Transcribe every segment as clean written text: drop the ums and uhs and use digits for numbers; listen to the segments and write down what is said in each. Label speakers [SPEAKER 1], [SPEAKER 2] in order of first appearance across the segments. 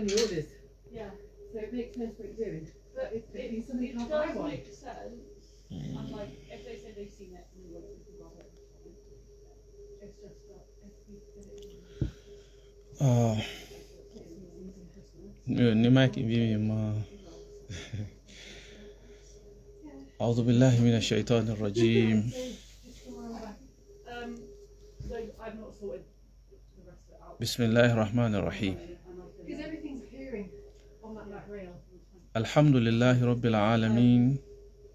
[SPEAKER 1] the orders.
[SPEAKER 2] Yeah.
[SPEAKER 1] So it makes no point doing.
[SPEAKER 2] But
[SPEAKER 1] If
[SPEAKER 2] it,
[SPEAKER 1] somebody
[SPEAKER 2] it
[SPEAKER 1] can't buy
[SPEAKER 2] does
[SPEAKER 1] one.
[SPEAKER 2] make sense. And like, if they say they've seen it and we want it, we can grab it. It's just that if we get it in,
[SPEAKER 3] Ah,
[SPEAKER 2] it's in Christmas.
[SPEAKER 3] Mi ò ní máìkì bí mi mọ. أعوذ بالله من الشيطان الرجيم.
[SPEAKER 2] So just come around back. So I've not sorted the rest of it out.
[SPEAKER 3] بسم الله الرحمن الرحيم.
[SPEAKER 2] And I
[SPEAKER 1] Because
[SPEAKER 2] can
[SPEAKER 1] everything's appearing on that back rail.
[SPEAKER 3] الحمد لله رب العالمين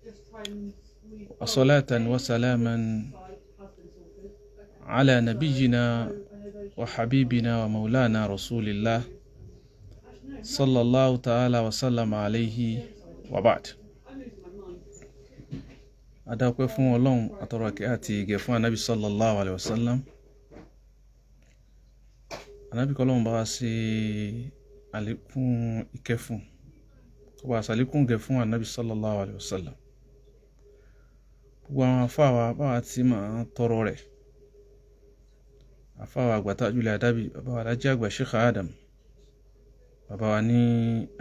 [SPEAKER 2] just try and squeeze.
[SPEAKER 3] وصلاة وسلاما
[SPEAKER 2] Side has been sorted.
[SPEAKER 3] على نبينا
[SPEAKER 2] So I know those.
[SPEAKER 3] وحبيبنا ومولانا رسول الله
[SPEAKER 2] Actually, no.
[SPEAKER 3] صلى الله تعالى وسلم عليه وبعد.
[SPEAKER 2] I'm losing my mind.
[SPEAKER 3] Adáwọ́pẹ́ fún Ọlọ́run, àtọrọ ìkẹ́ àti ìgẹ̀ fún Anabi sallallahu alayhi wa sallam. Anabi kọ́lọ́run bá wa ṣe àlékún ìkẹ́ fún, kó bá wa ṣàlékún ìgẹ̀ fún Anabi sallallahu alayhi wa sallam. Gbogbo àwọn afáwa báwa tí máa tọrọ rẹ̀. Afáwa àgbà Tajul Adabi, bàbá wa Alhaji àgbà Sheikh Adam, bàbá wa ní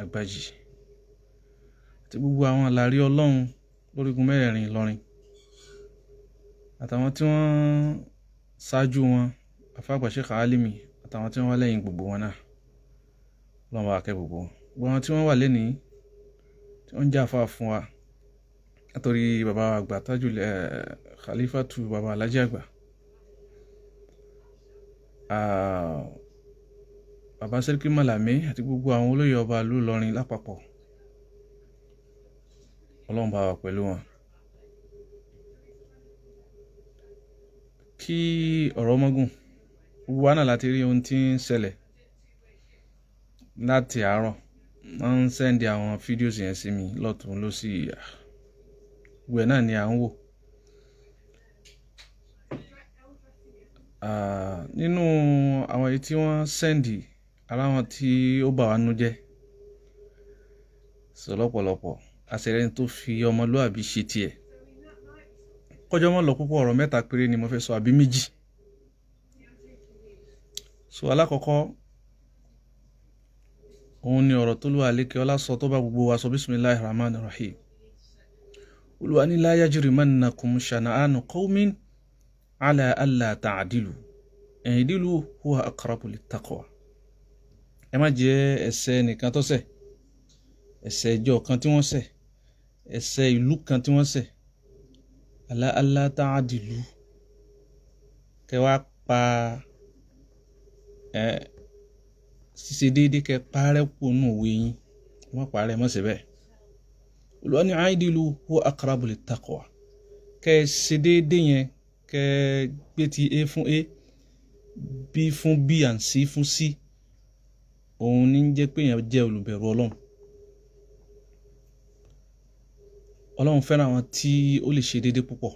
[SPEAKER 3] Àgbàjì, àti gbogbo àwọn àlàrí Ọlọ́run lórígun mẹ́rẹ̀ẹ̀rin Ìlọrin, àtàwọn tí wọ́n ṣáájú wọn, afáàgbà Sheikh Alimi, àtàwọn tí wọ́n wá lẹ́yìn gbogbo wọn náà, Ọlọ́run bá wa kẹ́ gbogbo wọn. Gbogbo àwọn tí wọ́n wà lénìí tí wọ́n ń jà fáà fún wa, látòrí bàbá wa àgbà Tajul Khalifatu, bàbá Alhaji àgbà, bàbá Sẹ́ríkì Màlàmí, àti gbogbo àwọn olóyè ọba ìlú Ìlọrin lápapọ̀, Ọlọ́run bá wa pẹ̀lú wọn. Kí ọ̀rọ̀ mọ́gùn, gbogbo wa náà láti rí ohun tí ń ṣẹlẹ̀ láti àárọ̀. Wọ́n ń send àwọn fídíòsì yẹn sí mi lọ́tún lósì, gbogbo ẹ̀ náà ni à ń wò. Nínú àwọn èyí tí wọ́n send, ara wọn tí ó bà wá nú jẹ́ sọ lọ́pọ̀lọpọ̀, àṣẹrẹ́ni tó fi ọmọlúàbí ṣe tiẹ̀. Kọjọ́ mọ́ lọ púpọ̀, ọ̀rọ̀ mẹ́ta péré ni mo fẹ́ sọ àbí méjì. So alákọ̀ọ́kọ́, òun ni ọ̀rọ̀ tó lù àlékè ọlá sọ tó bá gbogbo wa sọ. Bismillahir rahmanir rahim. Olúwa ní la yajrimannakum shana'anu qawmin ala alla ta'dilu i'dilu huwa aqrabu littaqwa. Ẹ má jẹ́ ẹ̀ṣẹ̀ nìkan tó ṣẹ̀, ẹ̀ṣẹ̀ ìjọ kan tí wọ́n ṣẹ̀, ẹ̀ṣẹ̀ ìlú kan tí wọ́n ṣẹ̀, ala alla ta'dilu, kẹ wá pa ẹ ṣíṣe déédéé, kẹ parẹ́ kó nù òwe yín, wọ́n parẹ́ mọ́ síbẹ̀. Olúwa ní i'dilu huwa aqrabu littaqwa, kẹ ṣe déédéé yẹn, kẹ gbé ti A fún A, B fún B and C fún C, òun ní jẹ́ pé èèyàn jẹ́ olùbẹ̀rù Ọlọ́run. Ọlọ́run fẹ́ràn àwọn tí ó lè ṣe déédéé púpọ̀,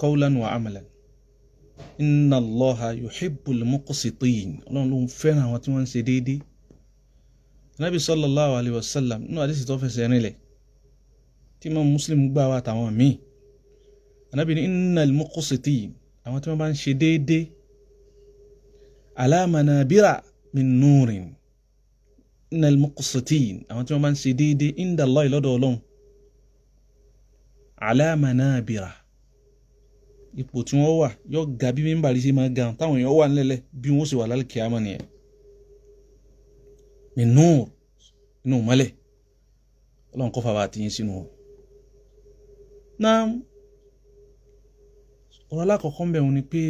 [SPEAKER 3] qawlan wa amalan. Inna Allaha yuhibbul muqsitin. Ọlọ́run ló ń fẹ́ràn àwọn tí wọ́n ń ṣe déédéé. Nabi sallallahu alayhi wa sallam, nínú àdìsí tó fẹsẹ̀ rinlẹ̀ tí Imam Muslim gbà wá àtàwọn míì, Ànábì ní innal muqsitin, àwọn tí wọ́n bá ń ṣe déédéé, ala manabira min nurin. Innal muqsitin, àwọn tí wọ́n bá ń ṣe déédéé, inda Allahi, lọ́dọ̀ Ọlọ́run, ala manabira, ipò tí wọ́n wà yóò ga bí mímbàrí ṣe máa ga táwọn èèyàn wà nílẹ̀ bí wọ́n sì wà lálẹ́ kíámà nìyẹn. Min nur, inú mọ́lẹ̀. Ọlọ́run kọ́ fàwọn àtìyín sínú wọn. Náà, ọ̀rọ̀ alákọ̀ọ́kọ́ ń bẹ̀ wọ́n ni pé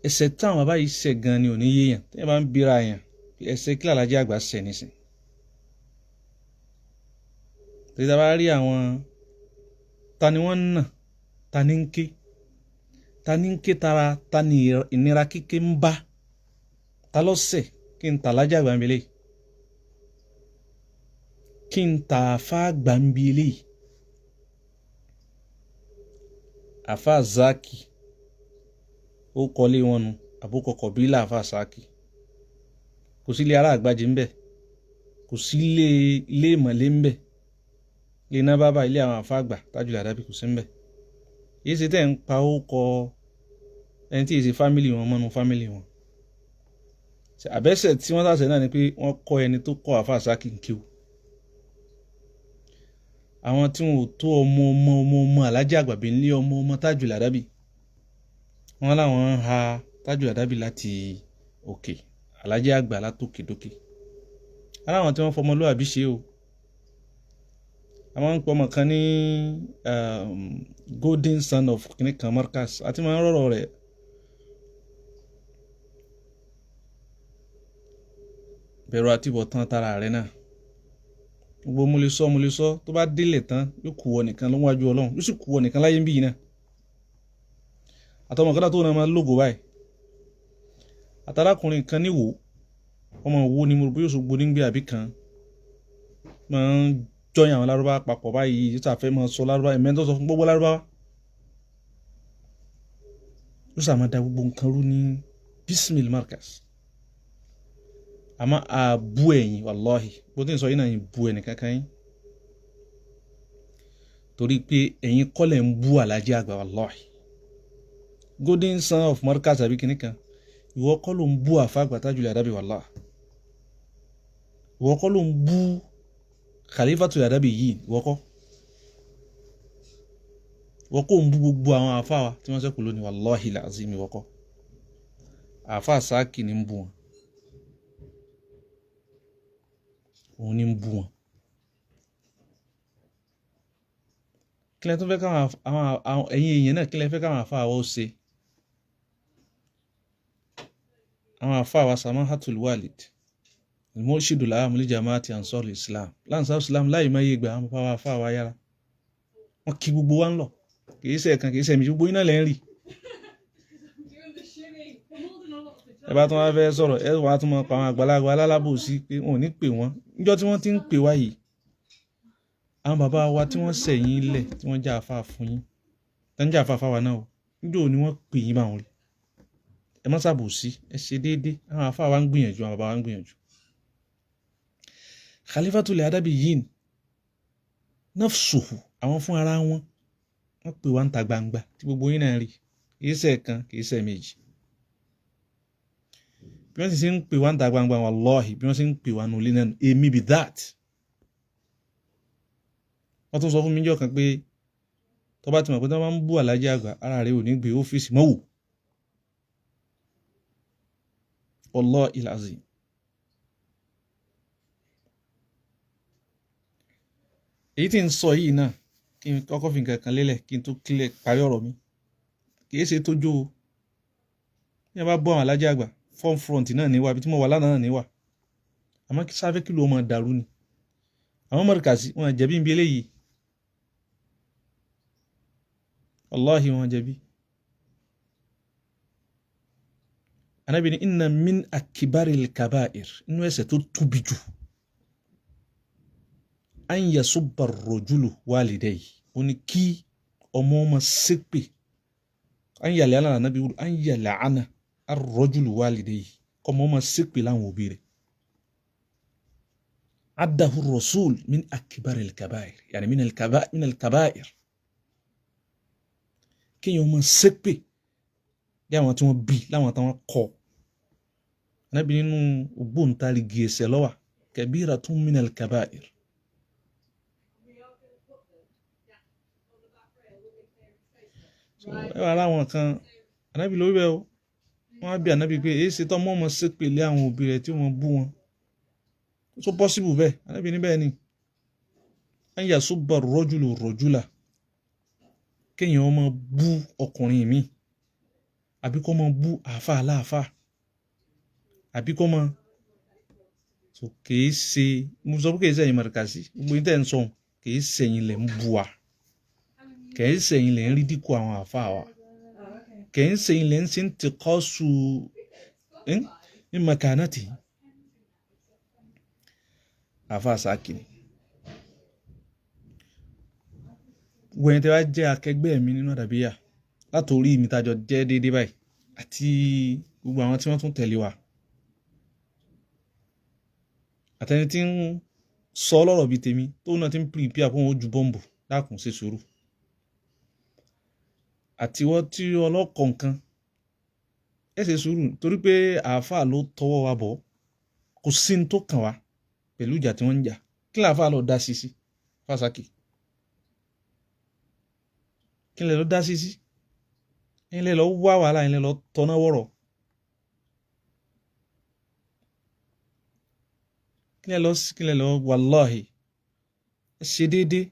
[SPEAKER 3] ẹ̀ṣẹ̀ táwọn bàbá yìí ṣẹ̀ gan ni ò ní yéèyàn tẹ́yìn bá ń bíra yàn ẹ̀ṣẹ̀ kí Alhaji àgbà ṣẹ̀ nísìn. Torí tá a bá rí àwọn ta ni wọ́n ń nà, ta ni ń ké, ta ni ń ké tara, ta ni ìnira kíké ń bá, ta ló ṣẹ̀, kí n tà Alhaji àgbà ń belé, kí n tà àfa àgbà ń bi eléyìí, àfa Zaki, ó kọ́lé wọn nu àbúkọ kọ̀bílà àfa Zaki, kò sí ilé ará àgbàjì ń bẹ, kò sí ilé ilé ìmọ̀lé ń bẹ, ilé iná bábà, ilé àwọn àfa àgbà Tajul Adabi kò sí ń bẹ. Yìí ṣe tẹ̀ ń pa ó kọ ẹni tí yìí ṣe fámìlì wọn mọ́nu fámìlì wọn. Àbẹ́sẹ̀ tí wọ́n sàṣẹ náà ni pé wọ́n kọ́ ẹni tó kọ́ àáfàá Sákì ń kíw. Àwọn tí wọn ò tó ọmọ ọmọ ọmọ ọmọ Aláàjì Àgbà Bílí ọmọ ọmọ Tajul Adabi, wọn làwọn ń ha Tajul Adabi láti òkè, Aláàjì Àgbà látòkè dókè. Aláwọn tí wọ́n fọmọlúwàbí ṣe o. Àwọn ń pọ ọmọ kan ní Golden Son of kìnìkan Markaz àti máa ń rọrọ rẹ̀. Bẹ̀rù àti ìbọ̀tán tara rẹ̀ náà. Gbogbo mo lè sọ mo lè sọ tó bá délẹ̀ tán yóò kú ọ nìkan lọ́wọ́jú Ọlọ́run, yóò sì kú ọ nìkan láyé ń bí yìí náà. Àtọmọ kan náà tó náà máa lógo báyìí. Àtàlákùnrin kan níwò, ọmọ wo ni mo rò bóyá Òṣogbo nígbé àbí kan máa ń jọyìn àwọn lárúbá papọ̀ báyìí, yóò sàfẹ́ máa sọ lárúbá, ẹ̀mẹ́ tó sọ fún gbogbo lárúbá yóò sà máa da gbogbo nǹkan rú ní Bismil Markaz. Àmọ́ àbú ẹ̀yìn wàláhì bó ti ń sọ yìí náà yìí bu ẹnì kankan yín, torí pé ẹ̀yin kọ́lẹ̀ ń bú Aláàjì Àgbà wàláhì. Golden Son of Markaz àbí kìnnì kan, ìwọ kọ́ ló ń bú àfa àgbà Tajul Adabi wàláhì, ìwọ kọ́ ló ń bú Khalifatul Adabi yìí, ìwọ kọ́ ń bú gbogbo àwọn àfa wa tí wọ́n ṣẹ́kù lónìí wàláhì làzim, ìwọ kọ́. Àfa Sákì ní ń bú wọn, òun ní ń bú wọn. Kílẹ̀ tó fẹ́ káwọn àwọn ẹ̀yin èèyàn náà, kílẹ̀ fẹ́ káwọn àfa wa ó ṣe? Àwọn àfa wa Samahatul Walid al-Murshidul Aam li Jama'ati Ansarul Islam Ansarul Islam láì má yé gbà àwọn bàbá wa àfa wa yára wọn kí gbogbo wa ń lọ, kì í ṣe ẹ̀kan kì í ṣe ẹ̀mí, gbogbo iná lẹ́ ń rí. Ẹ bá tún wá fẹ́ sọ̀rọ̀ ẹ wàá tún mọ pa àwọn àgbàlagbà alálábòsí pé wọn ò ní pè wọ́n níjọ́ tí wọ́n ti ń pè wá yìí. Àwọn bàbá wa tí wọ́n sẹ̀yìn lẹ̀ tí wọ́n já afá fún yín, tí wọ́n já afá fáwa náà o, níjọ́ ni wọ́n pè yín báwọn rí. Ẹ má ṣàbòsí, ẹ ṣe déédéé. Àwọn afá wa ń gbìyànjú, àwọn bàbá wa ń gbìyànjú. Khalifatul Adabi yìí nafsuhu, àwọn fún ara wọn wọ́n pè wá ń ta gbangba tí gbogbo yín náà rí, kì í ṣe ẹ̀kan kì í ṣe méjì. Bí wọ́n sì ṣe ń pè wá ń ta gbangba wallahi, bí wọ́n ṣe ń pè wá nulẹ̀ náà, èmi be that. Wọ́n tún sọ fún mi jọ́ kan pé tó bá ti mọ̀ pé tí wọ́n bá ń bú Aláàjì Àgbà ara rẹ̀ ò ní gbé ọ́fíìsì mọ́wò. Wallahi alazim. Èyí tí ń sọ yìí náà kí n kọ́kọ́ fi nǹkan kan lélẹ̀ kí n tó kílẹ̀ parí ọ̀rọ̀ mi. Kì í ṣe tójú o. Bí wọ́n bá bú àwọn Aláàjì Àgbà form front náà níwà, ibi tí mo wà lánàá náà níwà. Àmọ́ kí sáfẹ́ kí ló máa dàrú ni. Àwọn Markazi wọn jẹ̀bi ń bi eléyìí. Wallahi wọn jẹ̀bi. Ànábì ní inna min akibaril kaba'ir, inú ẹ̀ṣẹ̀ tó tóbi jù, an yasubba ar-rajulu walidayhi, ó ní kí ọmọ ọmọ ṣépè, an yal'ana Ànábì wúlò, an yal'ana ar-rajulu walidayhi, kọ́mọ ọmọ ṣépè láwọn òbí rẹ̀. Addahu ar-rasul min akibaril kaba'ir, yani min al-kaba'ir, kéèyàn ọmọ ṣépè bí àwọn tí wọ́n bí láwọn tí wọ́n kọ́. Ànábì nínú ògbóǹtarìgì ẹ̀ṣẹ̀ ló wà, kabiratun minal kaba'ir. Ẹ wà láwọn kan, Ànábì ló wí bẹ́ẹ̀ o. Wọ́n á bí Ànábì pé èyí ṣe tọ́ mọ́ ọmọ ṣépè lé àwọn òbí rẹ̀ tí wọ́n bú wọn. So possible bẹ́ẹ̀, Ànábì ní bẹ́ẹ̀ ni. An yasubba ar-rajulu ar-rajula, kéèyàn ọmọ bú ọkùnrin mi, àbí kó máa bú àáfà aláàfà, àbí kó máa so kìí ṣe, mo sọ pé kìí ṣe ẹ̀yin Markazi, gbogbo yín tẹ́ ń sọ̀hún kìí ṣe ẹ̀yin lẹ̀ ń bú wa, kìí ṣe ẹ̀yin lẹ̀ ń rí dínkù àwọn àáfà wa, kìí ṣe ẹ̀yin lẹ̀ ń ṣe ń tìkọ́ su ní makanati àáfà Sákì ni. Gbogbo ẹ̀yin tẹ́ wá jẹ́ akẹgbẹ́ mi nínú àdàbíyà látòrí mi tájọ jẹ́ déédéé báyìí àti gbogbo àwọn tí wọ́n tún tẹ̀lé wa, àtẹni tí ń sọ lọ́rọ̀ bíi tèmi tóun náà ti ń pìrìpìà fún òun ju bọ́ǹbù, dákun ṣe sùúrù. Àtiwọ́ tí ọlọ́kọ̀ nǹkan Ẹ ṣe sùúrù torí pé àáfàá ló tọwọ́ wa bọ̀, kò sí ní tó kàn wá pẹ̀lú ìjà tí wọ́n ń jà. Kí làáfàá lọ dá sí sí Fásakì? Kí lè lọ dá sí sí? Ẹ̀yin lè lọ wá wàhálà, ẹ̀yin lè lọ tọ́ná wọ̀rọ̀. Kí lè lọ sí, kí lè lọ, wàláhì ẹ ṣe déédéé.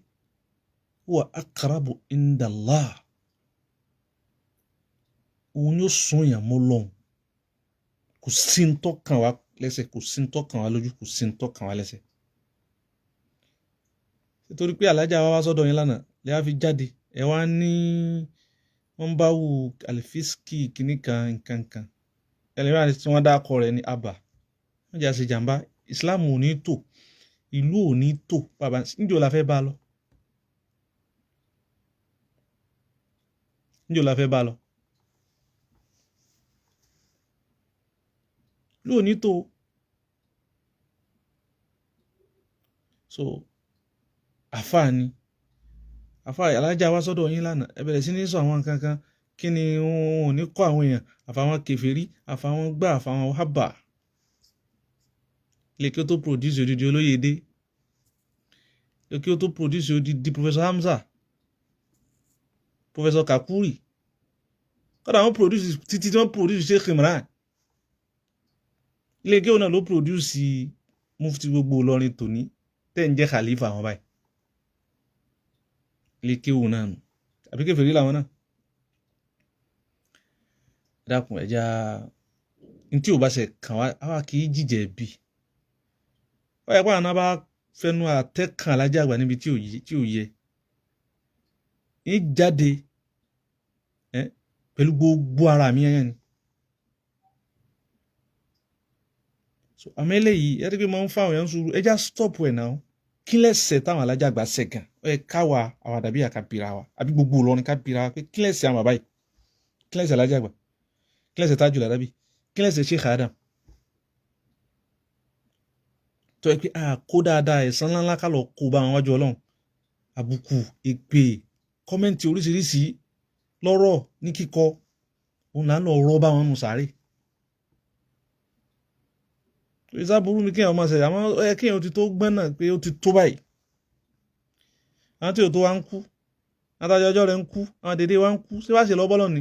[SPEAKER 3] Huwa aqrabu indallah, òun yóò sún èèyàn mọ́ Ọlọ́hun. Kò sí ní tó kàn wá lẹ́sẹ̀, kò sí ní tó kàn wá lójú, kò sí ní tó kàn wá lẹ́sẹ̀. Nítorí pé alájà wa wá sọ́dọ̀ yín lánàá lè wá fi jáde, ẹ wá ní wọ́n bá wù àlìfísíkì kìíní kan nǹkan kan, ẹlẹ́rìí tí wọ́n dákọ̀ rẹ̀ ní àbá. Wọ́n jẹ́ àṣejàmbá. Islam ò ní tò, ìlú ò ní tò, bàbá níjọ́ la fẹ́ bá lọ, níjọ́ la fẹ́ bá lọ, ìlú ò ní tò. So àfáà ni àfáà alájà wá sọ́dọ̀ yín lánàá, ẹ bẹ̀rẹ̀ sí ní sọ àwọn nǹkan kan. Kí ni wọn ò ní kọ́ àwọn èèyàn? Àfàwọn kèfèrí, àfàwọn gbà, àfàwọn hábà lè kí ó tó produce odidi Olóyèdé, lè kí ó tó produce odidi Professor Hamza, Professor Kakuri, kódà wọ́n produce títí tí wọ́n produce Sheikh Imran. Ilé kí ó náà ló produce mufti gbogbo Ìlọrin tòní tẹ́ ń jẹ́ khalifa àwọn báyìí. Ilé kéwù náà nù, àbí kèfèrí làwọn náà? Dákun, ẹja ntí ò bá ṣe kàn wá, àwa kì í jìjẹ bí ó yẹ pé àwọn náà bá fẹnu àtẹkàn alájà àgbà níbi tí ò yẹ ń jáde pẹ̀lú gbogbo ara mi yẹn ni. So àmọ́ eléyìí ẹ rí pé mo ń fáwọn èèyàn sùúrù, ẹja stop ẹ̀ náà. Kí lẹ́sẹ̀ táwọn alájà àgbà ṣẹ̀ gan? Ó yẹ káwa àwọn àdàbí àká bira wa, àbí gbogbo Ìlọrin ká bira wa pé kí lẹ́sẹ̀ àwọn bàbá yìí, kí lẹ́sẹ̀ alájà àgbà, kí lẹ́sẹ̀ Tajul Adabi, kí lẹ́sẹ̀ Sheikh Adam, tó yẹ pé a kó dáadáa ẹ̀san ńláńlá ká lọ kó bá wọn wájú Ọlọ́run. Àbùkù, èpè, kọ́mẹ́ǹtì oríṣiríṣi lọ́rọ̀ ní kíkọ, òun là ń lọ rọ́ bá wọn nù sáré. Ìsáburú mi kéèyàn máa ṣẹlẹ̀, àmọ́ ó yẹ kéèyàn ti tó gbọ́n náà pé ó ti tó báyìí. Àwọn tí ò tó wa ń kú, adájọ́ ọjọ́ rẹ̀ ń kú, àwọn dèdè wa ń kú, ṣé wàá ṣe lọ́ bọ́lọ̀ ni?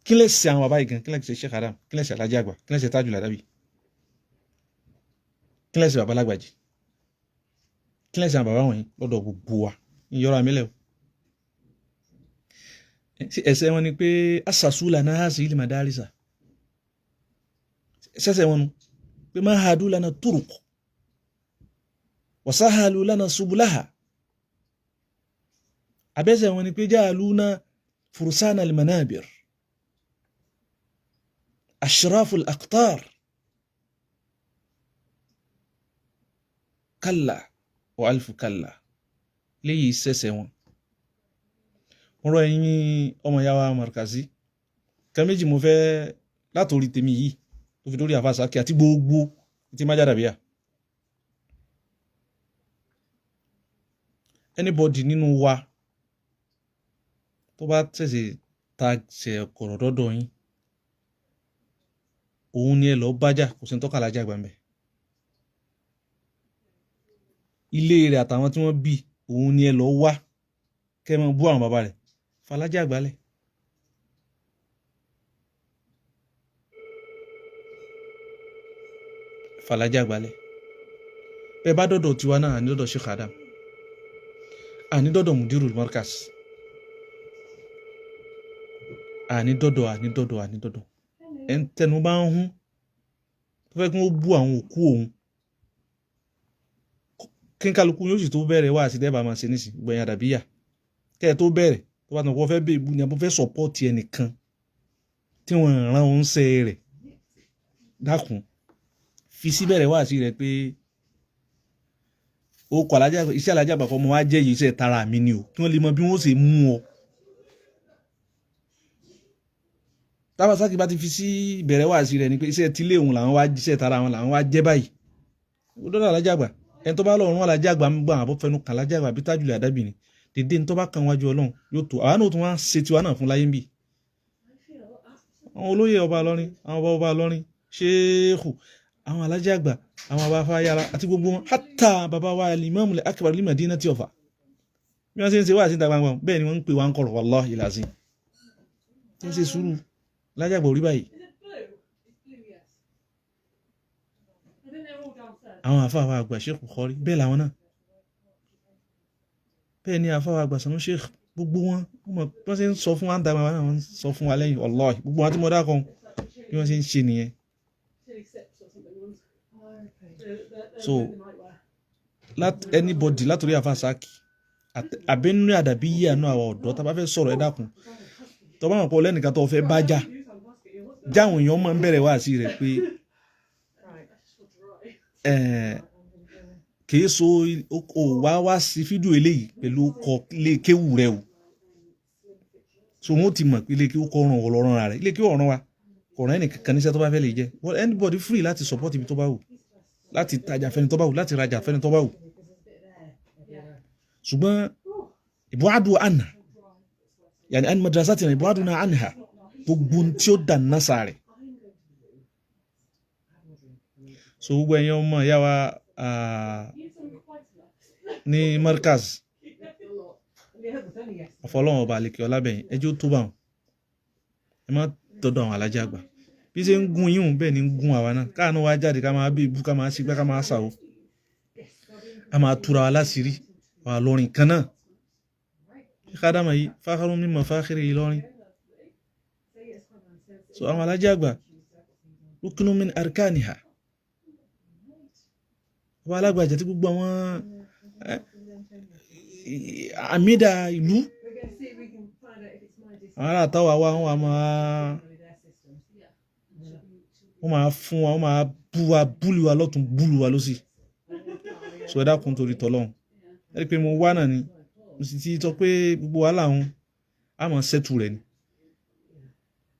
[SPEAKER 3] Kí lè ṣe àwọn bàbá yìí gan? Kí lè ṣe Sheikh Adam? Kí lè ṣe Alhaji Àgbà? Kí lè ṣe Tajul Adabi? Kí lè ṣe bàbá Lágbàjì? Kí lè ṣe àwọn bàbá wọ̀nyí lọ́dọ̀ gbogbo wa? Ìyọra mi lẹ̀ o. Ẹsẹ̀ wọn ni pé asàsúlà náà sì ilẹ̀ màdárìsà. Sẹ́sẹ̀ wọn nu pé má hadu lana turuq wasahalu lana subulaha. Abẹ́sẹ̀ wọn ni pé ja'aluna furusana al-manabir ashraful aqtar. Kalla wa alfu kalla. Léyìí sẹ́sẹ̀ wọn. Mo rọ ẹ̀yin ọmọ ìyá wa Markazi kan méjì mo fẹ́ látòrí tèmi yìí tó fi dórí Àfàsákì àti gbogbo tí má jáde àbíyá. Anybody nínú wa tó bá tẹ̀sẹ̀ ta ṣe kọ̀rọ̀ dọ́dọ̀ yín, òun ni ẹ lọ bájà, kò sí ní tọ́ka alájà àgbà mẹ́. Ilé rẹ̀ àtàwọn tí wọ́n bí òun ni ẹ lọ wá kẹ́ ẹ máa bú àwọn bàbá rẹ̀ falájà àgbálẹ̀. Fàlájà àgbálẹ̀. Bẹ́ẹ̀ bá dọ̀dọ̀ tiwa náà, àní dọ̀dọ̀ Sheikh Adam, àní dọ̀dọ̀ Mudirul Markaz, àní dọ̀dọ̀ àní dọ̀dọ̀ àní dọ̀dọ̀. Ẹ̀ ń tẹnu bá ń hún tó fẹ́ kí wọ́n bú àwọn òkú òun, kí n kálukú yóò sì tó bẹ̀rẹ̀ wá àti dẹ́bàá máa ṣe nísìn gbẹ̀yìn àdàbíyà kẹ́ ẹ tó bẹ̀rẹ̀ tó bá tàn kó fẹ́ bẹ́ẹ̀ bú ni àbó fẹ́ sọ̀pọ̀tì ẹnìkan tí wọ́n ràn òun ṣe rẹ̀, dákun fi síbẹ̀rẹ̀ wá sí rẹ̀ pé ó kọ alájà, iṣẹ́ alájà àgbà kọ́ mo wá jẹ́ yìí, iṣẹ́ tara mi ni o, kí wọ́n lè mọ bí wọ́n ṣe mú ọ. Tábàsákì bá ti fi sí ìbẹ̀rẹ̀ wá sí rẹ̀ ni pé iṣẹ́ tílé òun làwọn wá iṣẹ́ tara wọn làwọn wá jẹ́ báyìí. Ó dọ́dọ̀ alájà àgbà, ẹni tó bá lọ rún alájà àgbà ń gbà àbọ̀ fẹnu kàn alájà àgbà bí Tajul Adabi ni dédé ní tó bá kan wájú Ọlọ́run yóò tó àwa náà tún wá ṣe tiwa náà fún láyé ń bì. Àwọn olóyè ọba lọ́rin, àwọn ọba ọba lọ́rin, ṣéèkù, àwọn alájà àgbà, àwọn ọba afáyára àti gbogbo wọn, hátà bàbá wa al-Imam al-Akbar li Madinati Ọ̀fà, bí wọ́n ṣe ń ṣe wá sí ìta gbangba, bẹ́ẹ̀ ni wọ́n ń pè wá ń kọ̀rọ̀. Wallahi lazim, ẹ ṣe sùúrù, alájà àgbà orí báyìí.
[SPEAKER 2] Is it blue? It's blue, yes. I think they're all downstairs.
[SPEAKER 3] Àwọn àfáà wa àgbà, Sheikh Bukhari, bẹ́ẹ̀ làwọn náà, bẹ́ẹ̀ ni àfáà wa àgbà Sanu Sheikh, gbogbo wọn, wọ́n mọ̀ bí wọ́n ṣe ń sọ fún wa ń ta gbangba náà, wọ́n ń sọ fún wa lẹ́yìn. Wallahi, gbogbo wọn tí mo dákọ̀, bí wọ́n ṣe ń ṣe nìyẹn.
[SPEAKER 2] Chili sips or something ones.
[SPEAKER 1] Oh, okay.
[SPEAKER 2] They're the nightwear.
[SPEAKER 3] Anybody látòrí àfa Saki àbẹ́nú àdàbí yí àánú àwọn ọ̀dọ́ tá a bá fẹ́ sọ̀rọ̀, ẹ dákun, tó bá wọn pọ̀ lẹ́nìkan tó fẹ́ bá jà, jáwọn èèyàn máa ń bẹ̀rẹ̀ wá sí rẹ̀ pé
[SPEAKER 1] Right.
[SPEAKER 3] ẹ̀, kìí so o wá wá sí fídíò eléyìí pẹ̀lú kọ ilé kéwù rẹ o. So wọn ó ti mọ̀ pé ilé kéwù kọ́ ràn wọ́n lọ́rùn rẹ̀, ilé kéwù ọ̀ràn wa kò rán ẹnì kankan níṣẹ́ tó bá fẹ́ lè jẹ́. Well, anybody free láti support ibi tó bá wù, láti tajà fẹ́ni tó bá wù, láti rajà fẹ́ni tó bá wù.
[SPEAKER 1] Because there's a bit of air everywhere.
[SPEAKER 3] Ṣùgbọ́n ìbúádùn àná yàní an madrasatina ìbúádùn anha, gbogbo ohun tí ó dà násà rẹ̀. So gbogbo ẹ̀yin ọmọ ìyá wa
[SPEAKER 2] You've done quite a lot.
[SPEAKER 3] ní markaz,
[SPEAKER 1] A lot. Yeah, it was only yesterday.
[SPEAKER 3] ọ̀fọlọ́wọ̀n ọba àlekè ọlábẹ̀yìn, ẹjọ́ tó bá wọn, ẹ má dọ́dọ̀ àwọn alájà àgbà. Bí ṣe ń gún yín bẹ́ẹ̀ ni ń gún àwa náà. Káàánú wa jáde, ká máa bí ibú, ká máa ṣígbá, ká máa ṣàwó, ká máa túra wa láṣìírí wà lọ́rin kan náà. Kádàmà yìí fákàrún mímọ fákìrì Ìlọrin. So àwọn alájà àgbà rukunu min arkaniha, ọba alágbàjá tí gbogbo àwọn àmìdá ìlú.
[SPEAKER 1] We're going to see if we can find out if it's my district.
[SPEAKER 3] Àwọn ará àtàwà wa, wọn wà máa
[SPEAKER 1] Probably their system.
[SPEAKER 3] wọ́n máa fún wa, wọ́n máa bú wa, búlù wa lọ́tún, búlù wa lọ́sì. So ẹ dákun torí tọ́lọ́hún, ẹ rí i pé mo wá náà ni, mo sì ti sọ pé gbogbo wàhálà òun á mọ̀ ṣẹ́tù rẹ̀ ni.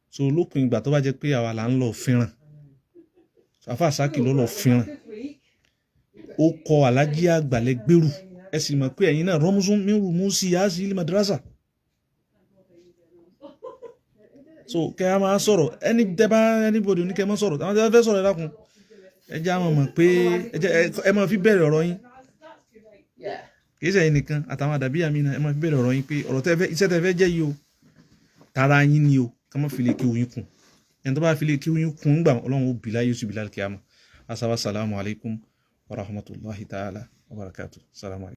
[SPEAKER 3] So lópin ìgbà tó bá jẹ́ pé àwa là ń lọ fínràn, àfa Saki ló lọ fínràn,
[SPEAKER 1] Good week.
[SPEAKER 3] ó kọ alájí àgbàlẹ̀ gbèrú, ẹ sì mọ̀ pé ẹ̀yin náà rọ́mùsùn mi rù mú sí yá sí ilé madrasa. So kẹ́ a máa sọ̀rọ̀ ẹni tẹ́ bá anybody oníkẹ́ máa sọ̀rọ̀, àwọn tẹ́ bá fẹ́ sọ̀rọ̀, ẹ dákun, ẹ jẹ́ àwọn mọ̀ pé ẹ jẹ́ ẹ máa fi bẹ̀rẹ̀ ọ̀rọ̀ yín.
[SPEAKER 1] Yeah.
[SPEAKER 3] Kì í ṣe ẹ̀yin nìkan, àtàwọn àdàbí àmì náà, ẹ máa fi bẹ̀rẹ̀ ọ̀rọ̀ yín pé ọ̀rọ̀ tẹ́ fẹ́, iṣẹ́ tẹ́ fẹ́ jẹ́ yìí o, tara yín ni o, ká má fi lè kí oyin kùn. Ẹni tó bá fi lè kí oyin kùn ń gbà, Ọlọ́run ó bì láyé, ó sì bì láyé kíámà. Asawa salamu alaykum wa rahmatulahi ta'ala wa barakatu. Salamu alaykum.